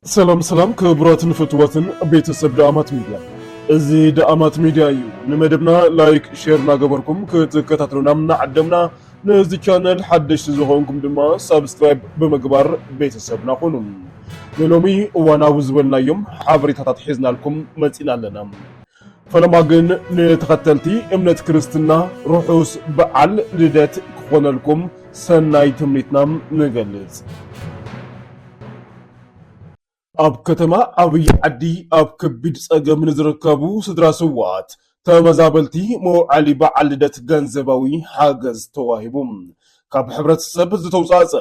ሰላም ሰላም ክቡራትን ፍትዋትን ቤተሰብ ደኣማት ሚድያ፣ እዚ ደኣማት ሚድያ እዩ። ንመደብና ላይክ፣ ሼር እናገበርኩም ክትከታተሉና እናዓደምና፣ ነዚ ቻነል ሓደሽቲ ዝኾንኩም ድማ ሳብስክራይብ ብምግባር ቤተሰብና ኩኑ። ንሎሚ እዋናዊ ዝበልናዮም ሓበሬታታት ሒዝናልኩም መፂና ኣለና። ፈለማ ግን ንተኸተልቲ እምነት ክርስትና ርሑስ በዓል ልደት ክኾነልኩም ሰናይ ትምኒትና ንገልጽ። ኣብ ከተማ ዓብዪ ዓዲ ኣብ ከቢድ ጸገም ንዝርከቡ ስድራ ስውኣት ተመዛበልቲ መውዓሊ በዓል ልደት ገንዘባዊ ሓገዝ ተዋሂቡ። ካብ ሕብረተሰብ ዝተውጻጸ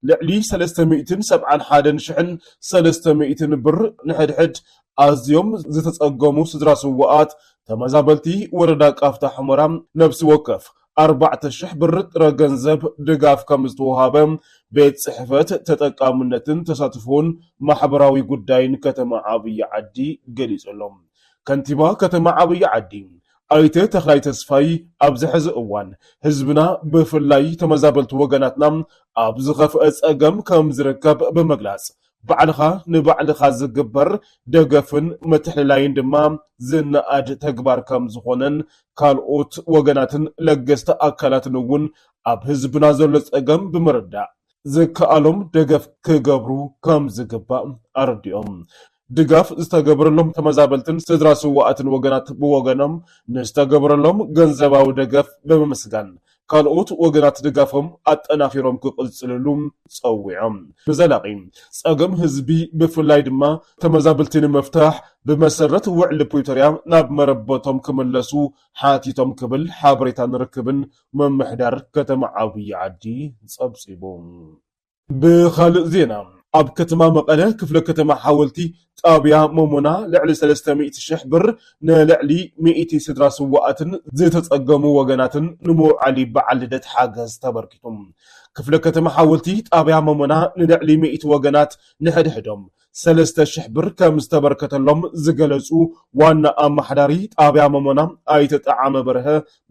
ልዕሊ ሰለስተ ሚእትን ሰብዓን ሓደን ሽሕን ሰለስተ ሚእትን ብር ንሕድሕድ ኣዝዮም ዝተጸገሙ ስድራ ስውኣት ተመዛበልቲ ወረዳ ቃፍታ ሑመራ ነብሲ ወከፍ ኣርባዕተ ሽሕ ብር ጥረ ገንዘብ ድጋፍ ከም ዝተወሃበ ቤት ጽሕፈት ተጠቃምነትን ተሳትፎን ማሕበራዊ ጉዳይን ከተማ ዓብዪ ዓዲ ገሊጹ ኣሎ። ከንቲባ ከተማ ዓብዪ ዓዲ ኣይተ ተኽላይ ተስፋይ ኣብዚ ሕዚ እዋን ህዝብና ብፍላይ ተመዛበልቲ ወገናትና ኣብ ዝኸፍአ ጸገም ከም ዝርከብ ብምግላጽ ባዕልኻ ንባዕልኻ ዝግበር ደገፍን ምትሕልላይን ድማ ዝነኣድ ተግባር ከም ዝኾነን ካልኦት ወገናትን ለገስቲ ኣካላትን እውን ኣብ ህዝብና ዘሎ ጸገም ብምርዳእ ዝከኣሎም ደገፍ ክገብሩ ከም ዝግባእ ኣረዲኦም። ድጋፍ ዝተገበረሎም ተመዛበልትን ስድራ ስውኣትን ወገናት ብወገኖም ንዝተገበረሎም ገንዘባዊ ደገፍ ብምምስጋን ካልኦት ወገናት ድጋፎም ኣጠናኺሮም ክቕጽልሉ ጸዊዖም። ብዘላቒ ጸገም ህዝቢ ብፍላይ ድማ ተመዛበልቲ ንምፍታሕ ብመሰረት ውዕሊ ፕሪቶርያ ናብ መረበቶም ክምለሱ ሓቲቶም ክብል ሓበሬታን ርክብን ምምሕዳር ከተማ ዓብዪ ዓዲ ጸብጺቡ። ብኻልእ ዜና፣ ኣብ ከተማ መቐለ ክፍለ ከተማ ሓወልቲ ጣብያ መሞና ልዕሊ ሰለስተ ሚእቲ ሽሕ ብር ንልዕሊ ሚእቲ ስድራ ስውኣትን ዝተጸገሙ ወገናትን ንመውዓሊ በዓል ልደት ሓገዝ ተበርኪቱ። ክፍለ ከተማ ሓወልቲ ጣብያ መሞና ንልዕሊ ሚእቲ ወገናት ንሕድሕዶም ሰለስተ ሽሕ ብር ከም ዝተበርከተሎም ዝገለጹ ዋና ኣማሓዳሪ ጣብያ መሞና ኣይተ ጠዓመ በርሀ፣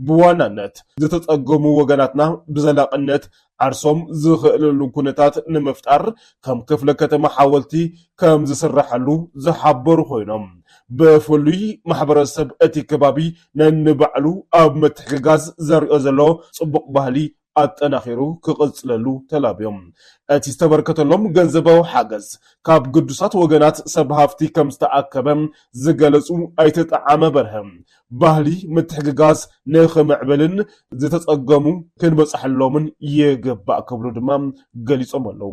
ብዋናነት ዝተጸገሙ ወገናትና ብዘላቕነት ዓርሶም ዝኽእልሉ ኩነታት ንምፍጣር ከም ክፍለ ከተማ ሓወልቲ ከም ዝስረሐሉ ዝሓበሩ ኮይኖም፣ ብፍሉይ ማሕበረሰብ እቲ ከባቢ ነንባዕሉ ኣብ ምትሕግጋዝ ዘርእዮ ዘሎ ጽቡቕ ባህሊ ኣጠናኺሩ ክቕጽለሉ ተላብዮም። እቲ ዝተበርከተሎም ገንዘባዊ ሓገዝ ካብ ግዱሳት ወገናት ሰብ ሃፍቲ ከም ዝተኣከበ ዝገለጹ ኣይተ ጠዓመ በርሀ፣ ባህሊ ምትሕግጋዝ ንኽምዕብልን ዝተጸገሙ ክንበጽሐሎምን ይግባእ ክብሉ ድማ ገሊጾም ኣለዉ።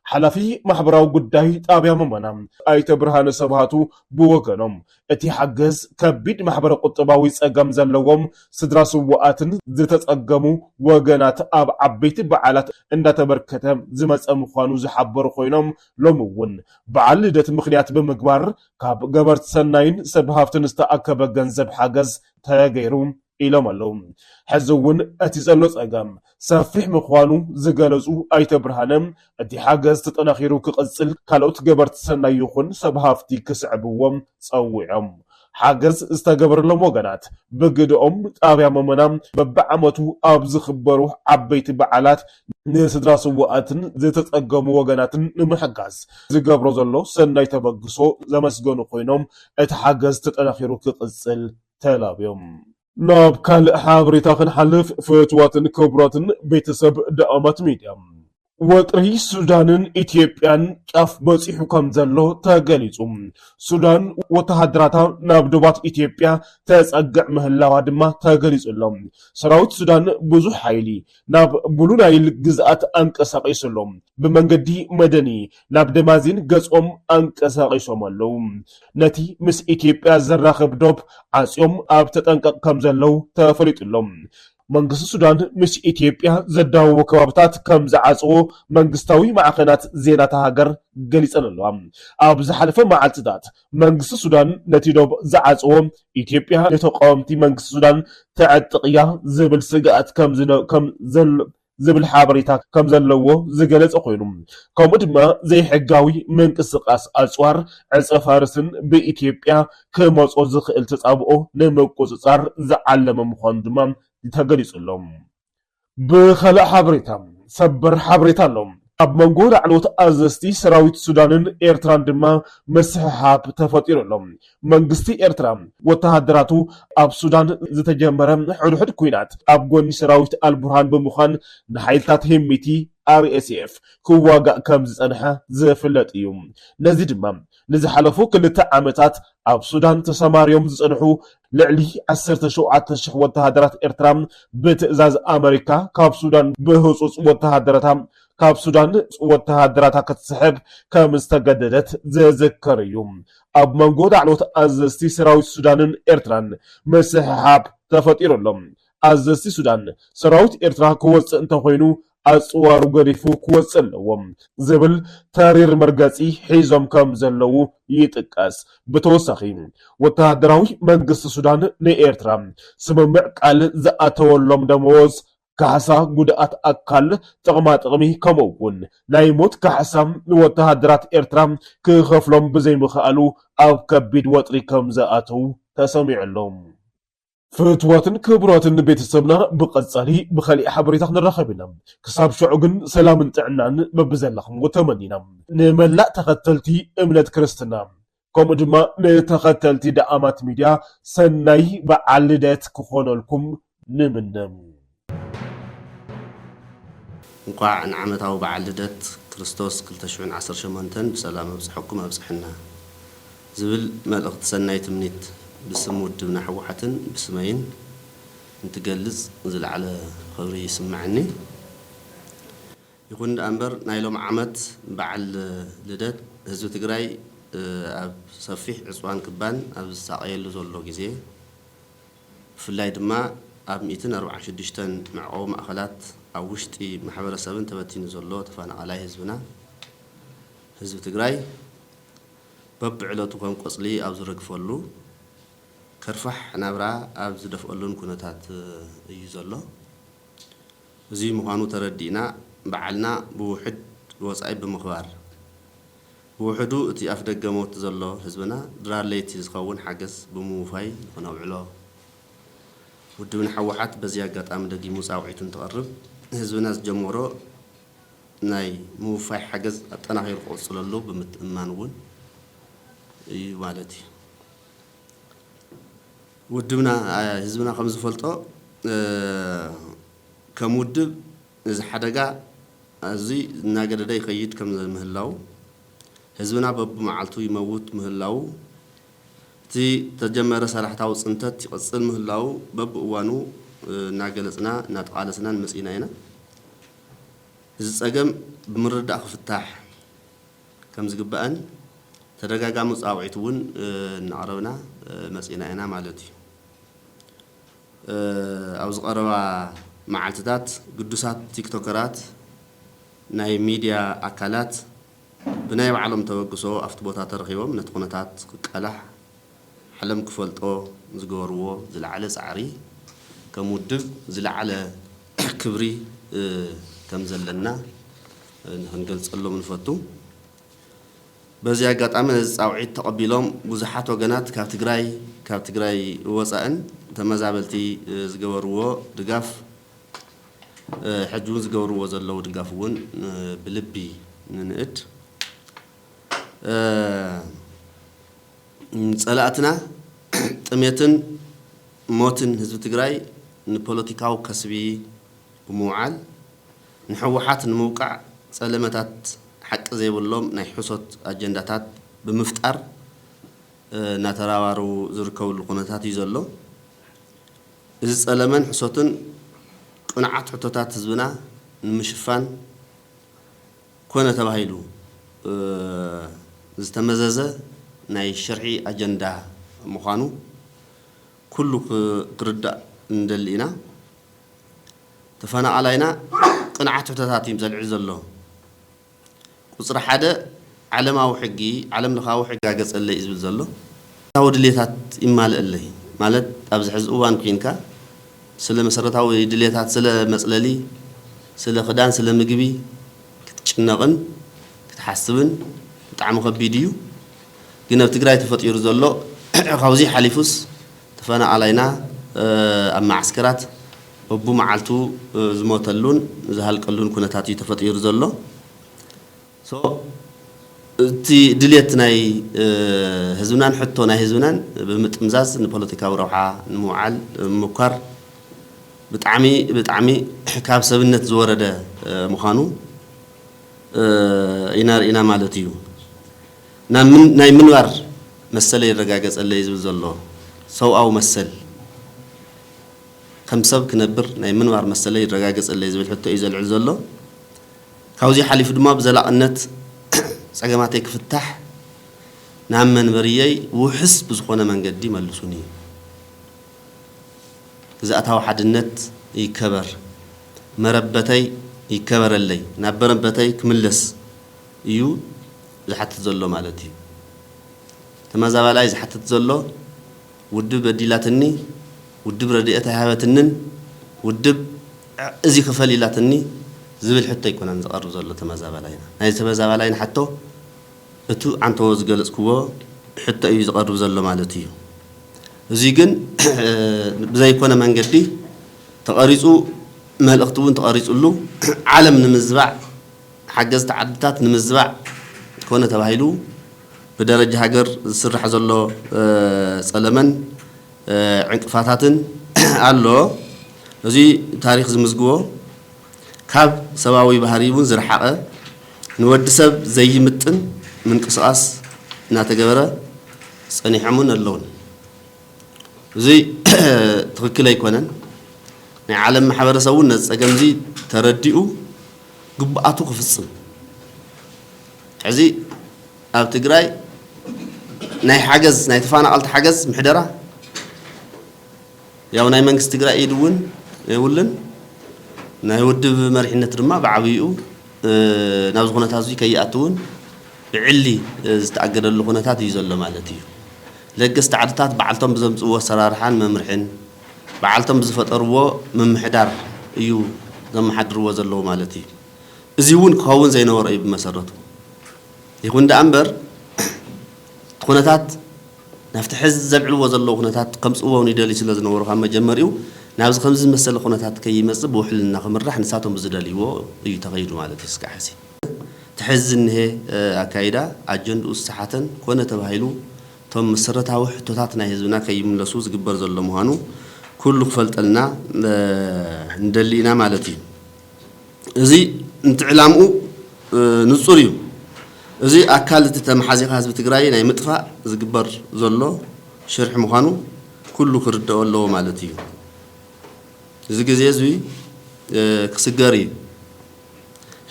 ሓላፊ ማሕበራዊ ጉዳይ ጣብያ መሞና ኣይተ ብርሃነ ስብሃቱ ብወገኖም፣ እቲ ሓገዝ ከቢድ ማሕበረ ቁጠባዊ ጸገም ዘለዎም ስድራ ስውኣትን ዝተጸገሙ ወገናት ኣብ ዓበይቲ በዓላት እንዳተበርከተ ዝመጸ ምዃኑ ዝሓበሩ ኮይኖም፣ ሎሚ እውን በዓል ልደት ምኽንያት ብምግባር ካብ ገበርቲ ሰናይን ሰብ ሃፍትን ዝተኣከበ ገንዘብ ሓገዝ ተገይሩ ኢሎም ኣለዉ። ሕዚ እውን እቲ ዘሎ ጸገም ሰፊሕ ምዃኑ ዝገለጹ ኣይተ ብርሃነ፣ እቲ ሓገዝ ተጠናኺሩ ክቕጽል ካልኦት ገበርቲ ሰናይ ይኹን ሰብ ሃፍቲ ክስዕብዎም ጸዊዖም። ሓገዝ ዝተገበረሎም ወገናት ብግደኦም ጣብያ መሞና በብዓመቱ ኣብ ዝኽበሩ ዓበይቲ በዓላት ንስድራ ስውኣትን ዝተጸገሙ ወገናትን ንምሕጋዝ ዝገብሮ ዘሎ ሰናይ ተበግሶ ዘመስገኑ ኮይኖም፣ እቲ ሓገዝ ተጠናኺሩ ክቕጽል ተላብዮም። ናብ ካልእ ሓበሬታ ክንሓልፍ፣ ፍትዋትን ክቡራትን ቤተሰብ ደኣማት ሚድያ፣ ወጥሪ ሱዳንን ኢትዮጵያን ጫፍ በጺሑ ከም ዘሎ ተገሊጹ። ሱዳን ወተሃደራታ ናብ ዶባት ኢትዮጵያ ተጸግዕ ምህላዋ ድማ ተገሊጹ ኣሎ። ሰራዊት ሱዳን ብዙሕ ሓይሊ ናብ ብሉ ናይል ግዝኣት ኣንቀሳቒሱ ኣሎ። ብመንገዲ መደኒ ናብ ደማዚን ገጾም ኣንቀሳቒሶም ኣለዉ። ነቲ ምስ ኢትዮጵያ ዘራኽብ ዶብ ዓጽዮም ኣብ ተጠንቀቕ ከም ዘለዉ ተፈሊጡ ኣሎ። መንግስቲ ሱዳን ምስ ኢትዮጵያ ዘዳወቡ ከባብታት ከም ዝዓጽዎ መንግስታዊ ማዕኸናት ዜና እታ ሃገር ገሊጸን ኣለዋ። ኣብ ዝሓለፈ መዓልትታት መንግስቲ ሱዳን ነቲ ዶብ ዝዓጽዎ ኢትዮጵያ ንተቃወምቲ መንግስቲ ሱዳን ተዕጥቕ እያ ዝብል ስግኣት ከም ዝነ-፣ ከም ዘል-፣ ዝብል ሓበሬታ ከም ዘለዎ ዝገለጸ ኮይኑ፣ ከምኡ ድማ ዘይሕጋዊ ምንቅስቃስ ኣጽዋር ዕጸ ፋርስን ብኢትዮጵያ ክመጾ ዝኽእል ተጻብኦ ንምቁጽጻር ዝዓለመ ምዃኑ ድማ ተገሊጹ ኣሎ። ብኻልእ ሓበሬታ፣ ሰበር ሓበሬታ ኣሎ። ኣብ መንጎ ላዕለዎት ኣዘዝቲ ሰራዊት ሱዳንን ኤርትራን ድማ ምስሕሓብ ተፈጢሩ ኣሎ። መንግስቲ ኤርትራ ወተሃደራቱ ኣብ ሱዳን ዝተጀመረ ሕድሕድ ኲናት ኣብ ጎኒ ሰራዊት ኣልቡርሃን ብምዃን ንሓይልታት ሄሚቲ፣ ኣር ኤስ ኤፍ፣ ክዋጋእ ከም ዝጸንሐ ዝፍለጥ እዩ። ነዚ ድማ ንዝሓለፉ ክልተ ዓመታት ኣብ ሱዳን ተሰማርዮም ዝጸንሑ ልዕሊ ዓሰርተ ሸውዓተ ሽሕ ወተሃደራት ኤርትራ ብትእዛዝ ኣመሪካ ካብ ሱዳን ብህጹጽ ወተሃደራታ ካብ ሱዳን ወተሃደራታ ክትስሕብ ከም ዝተገደደት ዝዝከር እዩ። ኣብ መንጎ ላዕለዎት ኣዘዝቲ ሰራዊት ሱዳንን ኤርትራን ምስሕሓብ ተፈጢሩ ኣሎ። ኣዘዝቲ ሱዳን፣ ሰራዊት ኤርትራ ክወጽእ እንተኾይኑ ኣጽዋሩ ገዲፉ ክወጽእ ኣለዎ ዝብል ተሪር መርገጺ ሒዞም ከም ዘለዉ ይጥቀስ። ብተወሳኺ፣ ወተሃደራዊ መንግስቲ ሱዳን ንኤርትራ ስምምዕ ቃል ዝኣተወሎም ደመወዝ፣ ካሕሳ፣ ጉድኣት ኣካል፣ ጥቕማ ጥቕሚ፣ ከምኡ እውን ናይ ሞት ካሕሳ ንወተሃደራት ኤርትራ ክኸፍሎም ብዘይምኽኣሉ ኣብ ከቢድ ወጥሪ ከም ዝኣተዉ ተሰሚዑ ኣሎ። ፍትዋትን ክቡራትን ቤተሰብና፣ ብቐጻሊ ብኻሊእ ሓበሬታ ክንራኸብ ኢና። ክሳብ ሽዑ ግን ሰላምን ጥዕናን በብዘለኹምዎ ተመኒና። ንመላእ ተኸተልቲ እምነት ክርስትና፣ ከምኡ ድማ ንተኸተልቲ ደኣማት ሚድያ ሰናይ በዓል ልደት ክኾነልኩም ንምነ። እንኳዕ ንዓመታዊ በዓል ልደት ክርስቶስ ክልተ ሽሕን ዓሰርተ ሸሞንተን ብሰላም ኣብጽሐኩም ኣብጽሐና ዝብል መልእኽቲ ሰናይ ትምኒት ብስም ውድብና ህወሓትን ብስመይን እንትገልጽ ዝለዓለ ክብሪ ይስምዐኒ። ይኹን ደኣ እምበር ናይ ሎም ዓመት በዓል ልደት ህዝቢ ትግራይ፣ እ፣ ኣብ ሰፊሕ ዕጽዋን ክባን ኣብ ዝሳቐየሉ ዘሎ ግዜ፣ ብፍላይ ድማ ኣብ ሚእትን ኣርባዓን ሽዱሽተን መዕቆቢ ማእኸላት ኣብ ውሽጢ ማሕበረሰብን ተበቲኑ ዘሎ ተፈናቓላይ ህዝብና፣ ህዝቢ ትግራይ በብዕለቱ ከም ቆጽሊ ኣብ ዝረግፈሉ፣ ከርፋሕ ናብራ ኣብ ዝደፍአሉን ኩነታት እዩ ዘሎ። እዚ ምዃኑ ተረዲእና፣ በዓልና ብውሑድ ወጻኢ ብምኽባር፣ ብውሕዱ እቲ ኣፍደገ ሞት ዘሎ ህዝብና ድራር ለይቲ ዝኸውን ሓገዝ ብምውፋይ ንኽነውዕሎ፣ ውድብና ህወሓት በዚ ኣጋጣሚ ደጊሙ ጻውዒቱ እንትቐርብ፣ ህዝብና ዝጀመሮ ናይ ምውፋይ ሓገዝ ኣጠናኺሩ ክቕጽለሉ ብምትእምማን እውን እዩ ማለት እዩ። ውድብና፣ አ፣ ህዝብና ከም ዝፈልጦ፣ እ፣ ከም ውድብ እዚ ሓደጋ እዚ እናገደደ ይኸይድ ከም ምህላው፣ ህዝብና በብመዓልቱ ይመውት ምህላው፣ እቲ ተጀመረ ሰራሕታዊ ጽንተት ይቕጽል ምህላው በብእዋኑ፣ እ፣ እናገለጽና እናተቓለስናን መጺእና ኢና። እዚ ጸገም ብምርዳእ ክፍታሕ ከም ዝግባእን ተደጋጋሚ ጻውዒት እውን፣ እ፣ እናቕረብና፣ እ፣ መጺእና ኢና ማለት እዩ። እ፣ ኣብዚ ቀረባ መዓልትታት ግዱሳት ቲክቶከራት፣ ናይ ሚድያ ኣካላት ብናይ ባዕሎም ተበግሶ ኣብቲ ቦታ ተረኺቦም ነቲ ኩነታት ክቃላሕ ዓለም ክፈልጦ ዝገበርዎ ዝለዓለ ጻዕሪ፣ ከም ውድብ ዝለዓለ ክብሪ፣ እ፣ ከም ዘለና፣ እ፣ ንኽንገልጸሎም ንፈቱ። በዚ ኣጋጣሚ ነዚ ጻውዒት ተቐቢሎም ብዙሓት ወገናት ካብ ትግራይ፣ ካብ ትግራይ ወጻእን ተመዛበልቲ፣ እ፣ ዝገበርዎ ድጋፍ፣ እ፣ ሕጂ እውን ዝገብርዎ ዘለዉ ድጋፍ እውን፣ እ፣ ብልቢ ንንእድ። እ፣ ጸላእትና ጥሜትን ሞትን ህዝቢ ትግራይ ንፖለቲካዊ ከስቢ ብምውዓል ንህወሓት ንምውቃዕ ጸለመታት ሓቂ ዘይብሎም ናይ ሕሶት ኣጀንዳታት ብምፍጣር፣ እ፣ እናተራባረቡ ዝርከብሉ ኩነታት እዩ ዘሎ። እዚ ጸለመን ሕሶትን ቅኑዓት ሕቶታት ህዝብና ንምሽፋን ኮነ ተባሂሉ፣ እ፣ ዝተመዘዘ ናይ ሽርሒ ኣጀንዳ ምዃኑ ኩሉ ክ-፣ ክርዳእ ንደሊ ኢና። ተፈናቓላይና ቅንዓት ሕቶታት እዩ ዘልዕል ዘሎ። ቁጽሪ ሓደ፣ ዓለማዊ ሕጊ፣ ዓለም ለኻዊ ሕጊ ኣገጸለይ እዩ ዝብል ዘሎ። መሰረታዊ ድሌታት ይማልአለይ ማለት፣ ኣብዚ ሕዚ እዋን ኮይንካ ስለ መሰረታዊ ድሌታት፣ ስለ መጽለሊ፣ ስለ ክዳን፣ ስለ ምግቢ ክትጭነቕን ክትሓስብን ብጣዕሚ ከቢድ እዩ። ግን ኣብ ትግራይ ተፈጢሩ ዘሎ፣ ካብዚ ሓሊፉስ ተፈናቓላይና፣ እ፣ ኣብ መዓስከራት በቡ መዓልቱ፣ እ፣ ዝሞተሉን ዝሃልቀሉን ኩነታት እዩ ተፈጢሩ ዘሎ። So፣ እቲ ድልየት ናይ ህዝብናን ሕቶ ናይ ህዝብናን ብምጥምዛዝ ንፖለቲካዊ ረብሓ ንምውዓል ምኳር ብጣዕሚ ብጣዕሚ ካብ ሰብነት ዝወረደ ምዃኑ ኢና ርኢና ማለት እዩ። ናይ ምንባር መሰለይ ይረጋገፀለይ ዝብል ዘሎ ሰብኣዊ መሰል፣ ከም ሰብ ክነብር ናይ ምንባር መሰለይ ይረጋገፀለይ ዝብል ሕቶ እዩ ዘልዕል ዘሎ። ካብዚ ሓሊፉ ድማ ብዘላቕነት ፀገማተይ ክፍታሕ ናብ መንበርየይ ውሕስ ብዝኾነ መንገዲ መልሱኒ። ግዝኣታዊ ሓድነት ይከበር፣ መረበተይ ይከበረለይ፣ ናብ መረበተይ ክምለስ እዩ ዝሓትት ዘሎ ማለት እዩ። ተመዛባላይ ዝሓትት ዘሎ ውድብ በዲላትኒ፣ ውድብ ረድኤት ኣይሃበትንን፣ ውድብ እዚ ክፈል ኢላትኒ ዝብል ሕቶ ኣይኮነን ዝቐርብ ዘሎ ተመዛባላይና። ናይ ተመዛባላይና ሕቶ እቱ ዓንተዎ ዝገለፅክዎ ሕቶ እዩ ዝቐርብ ዘሎ ማለት እዩ። እዚ ግን ብዘይኮነ መንገዲ ተቐሪፁ፣ መልእኽቲ እውን ተቐሪፁሉ፣ ዓለም ንምዝባዕ፣ ሓገዝቲ ዓድታት ንምዝባዕ ኮነ ተባሂሉ ብደረጃ ሃገር ዝስራሕ ዘሎ ፀለመን ዕንቅፋታትን ኣሎ። እዚ ታሪክ ዝምዝግቦ ካብ ሰብኣዊ ባህሪ እውን ዝረሓቐ፣ ንወዲ ሰብ ዘይምጥን ምንቅስቓስ እናተገበረ ፀኒሖምን ኣለውን። እዚ ትኽክል ኣይኮነን። ናይ ዓለም ማሕበረሰብ እውን ነዚ ፀገም እዚ ተረዲኡ ግቡኣቱ ክፍፅም። ሕዚ ኣብ ትግራይ ናይ ሓገዝ፣ ናይ ተፈናቐልቲ ሓገዝ ምሕደራ ያው ናይ መንግስቲ ትግራይ ኢድ እውን የብሉን። ናይ ውድብ መሪሕነት ድማ ብዓብይኡ ናብዚ ኩነታት እዚ ከይኣትውን ብዕሊ ዝተኣገደሉ ኩነታት እዩ ዘሎ ማለት እዩ። ለገስቲ ዓድታት ባዕልቶም ብዘምፅዎ ኣሰራርሓን መምርሕን ባዕልቶም ብዝፈጠርዎ ምምሕዳር እዩ ዘመሓድርዎ ዘለዉ ማለት እዩ። እዚ እውን ክኸውን ዘይነበሮ እዩ ብመሰረቱ። ይኹን ደኣ እምበር እቲ ኩነታት ናብቲ ሕዚ ዘልዕልዎ ዘለዉ ኩነታት ከምፅእዎ እውን ይደልዩ ስለ ዝነበሩ ካብ መጀመሪኡ ናብዚ ከምዚ ዝመሰለ ኩነታት ከይመፅእ ብውሕልና ክምራሕ ንሳቶም ብዝደልይዎ እዩ ተኸይዱ ማለት እዩ። እስካዕ ሕዚ እቲ ሕዚ ዝንሄ ኣካይዳ ኣጀንድኡ ዝሰሓተን ኮነ ተባሂሉ እቶም መሰረታዊ ሕቶታት ናይ ህዝብና ከይምለሱ ዝግበር ዘሎ ምዃኑ ኩሉ ክፈልጠልና ንደሊ ኢና ማለት እዩ። እዚ ምትዕላምኡ ንፁር እዩ። እዚ ኣካል እቲ ተመሓዚኻ ህዝቢ ትግራይ ናይ ምጥፋእ ዝግበር ዘሎ ሽርሒ ምዃኑ ኩሉ ክርደኦ ኣለዎ ማለት እዩ። እዚ ግዜ እዚ ክስገር እዩ።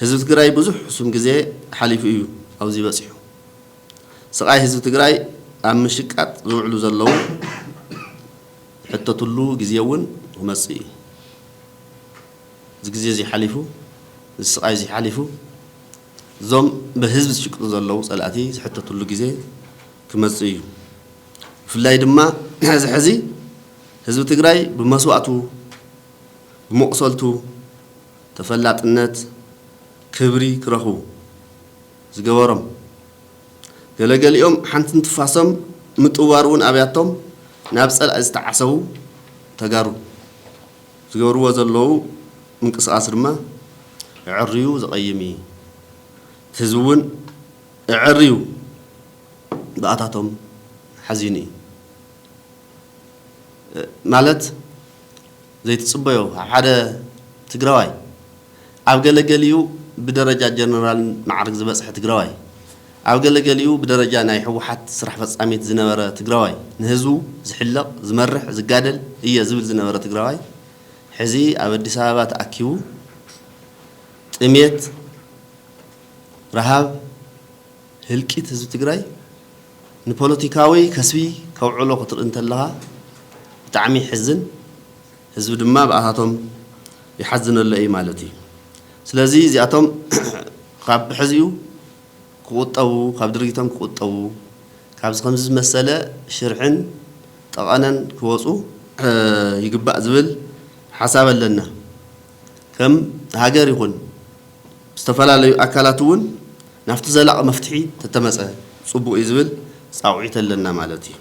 ህዝቢ ትግራይ ብዙሕ ሕሱም ግዜ ሓሊፉ እዩ ኣብዚ በፂሑ። ስቓይ ህዝቢ ትግራይ ኣብ ምሽቃጥ ዝውዕሉ ዘለዉ ዝሕተትሉ ግዜ እውን ክመፅእ እዩ። እዚ ግዜ እዚ ሓሊፉ፣ እዚ ስቓይ እዚ ሓሊፉ፣ እዞም ብህዝቢ ዝሽቅጡ ዘለዉ ፀላእቲ ዝሕተትሉ ግዜ ክመፅእ እዩ። ብፍላይ ድማ ሕዚ ሕዚ ህዝቢ ትግራይ ብመስዋእቱ፣ ብመቑሰልቱ ተፈላጥነት፣ ክብሪ ክረኽቡ ዝገበሮም፣ ገለገሊኦም ሓንቲ እንትፋሶም ምጥዋር እውን ኣብያቶም ናብ ፀላኢ ዝተዓሰቡ ተጋሩ ዝገብርዎ ዘለዉ ምንቅስቓስ ድማ ኣዐርዩ ዘቐይም እዩ። እቲ ህዝቢ እውን ኣዐርዩ ብኣታቶም ሓዚኑ እዩ። ማለት ዘይትፅበዮ፣ ሓደ ትግራዋይ ኣብ ገለገሊኡ ብደረጃ ጀነራል ማዕርግ ዝበፅሐ ትግራዋይ፣ ኣብ ገለገሊኡ ብደረጃ ናይ ህወሓት ስራሕ ፈፃሚት ዝነበረ ትግራዋይ፣ ንህዝቡ ዝሕለቕ፣ ዝመርሕ፣ ዝጋደል እየ ዝብል ዝነበረ ትግራዋይ፣ ሕዚ ኣብ ኣዲስ ኣበባ ተኣኪቡ ጥሜት፣ ረሃብ፣ ህልቂት ህዝቢ ትግራይ ንፖለቲካዊ ከስቢ ከውዕሎ ክትርኢ እንተለኻ ብጣዕሚ ይሕዝን፣ ህዝቢ ድማ ብኣታቶም ይሓዝነሉ እዩ ማለት እዩ። ስለዚ እዚኣቶም ካብ ብሕዚኡ ክቑጠቡ፣ ካብ ድርጊቶም ክቑጠቡ፣ ካብዚ ከምዚ ዝመሰለ ሽርሕን ጠቐነን ክወፁ ይግባእ ዝብል ሓሳብ ኣለና። ከም ሃገር ይኹን ዝተፈላለዩ ኣካላት እውን ናብቲ ዘላቒ መፍትሒ ተተመፀ ፅቡቕ እዩ ዝብል ፃውዒት ኣለና ማለት እዩ።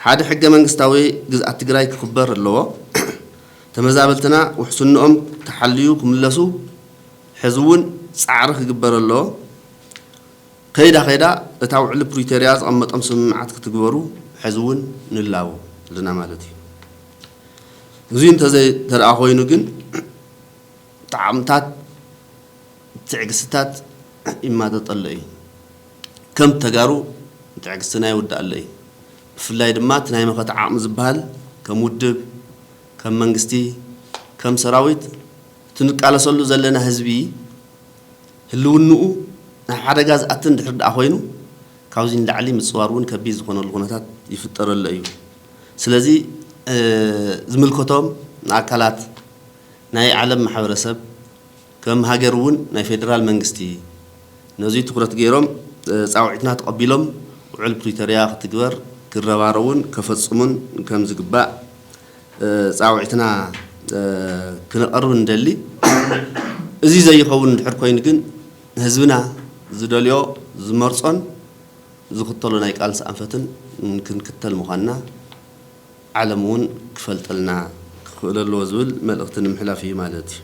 ሓደ ሕገ መንግስታዊ ግዝኣት ትግራይ ክኽበር ኣለዎ። ተመዛበልትና ውሕስንኦም ተሓልዩ ክምለሱ ሕዚ እውን ፃዕሪ ክግበር ኣለዎ። ከይዳ ከይዳ እታ ውዕሊ ፕሪቶርያ ዘቐመጦም ስምምዓት ክትግበሩ ሕዚ እውን ንላቦ ኣለና ማለት እዩ። እዚ እንተዘይ ተደኣ ኮይኑ ግን ጣዕምታት ትዕግስትታት ይማጠጠሎ እዩ። ከም ተጋሩ ትዕግስትና ይውዳእ ኣሎ እዩ። ብፍላይ ድማ እቲ ናይ መኸተ ዓቕሚ ዝበሃል ከም ውድብ፣ ከም መንግስቲ፣ ከም ሰራዊት እቲ ንቃለሰሉ ዘለና ህዝቢ ህልውንኡ ናብ ሓደጋ ዝኣትን ድሕር ደኣ ኮይኑ ካብዚ ንላዕሊ ምፅዋር እውን ከቢድ ዝኾነሉ ኩነታት ይፍጠረሎ እዩ። ስለዚ ዝምልከቶም ኣካላት ናይ ዓለም ማሕበረሰብ ከም ሃገር እውን ናይ ፌደራል መንግስቲ ነዚ ትኩረት ገይሮም ፃውዒትና ተቐቢሎም ውዕል ፕሪቶርያ ክትግበር ክረባረቡን ከፈፅሙን ከም ዝግባእ ፃውዒትና ክነቐርብ ንደሊ። እዚ ዘይኸውን ድሕር ኮይኑ ግን ህዝብና ዝደልዮ ዝመርፆን ዝኽተሎ ናይ ቃልሲ ኣንፈትን ክንክተል ምዃንና ዓለም እውን ክፈልጠልና ክኽእል ኣለዎ ዝብል መልእኽቲ ንምሕላፍ እዩ ማለት እዩ።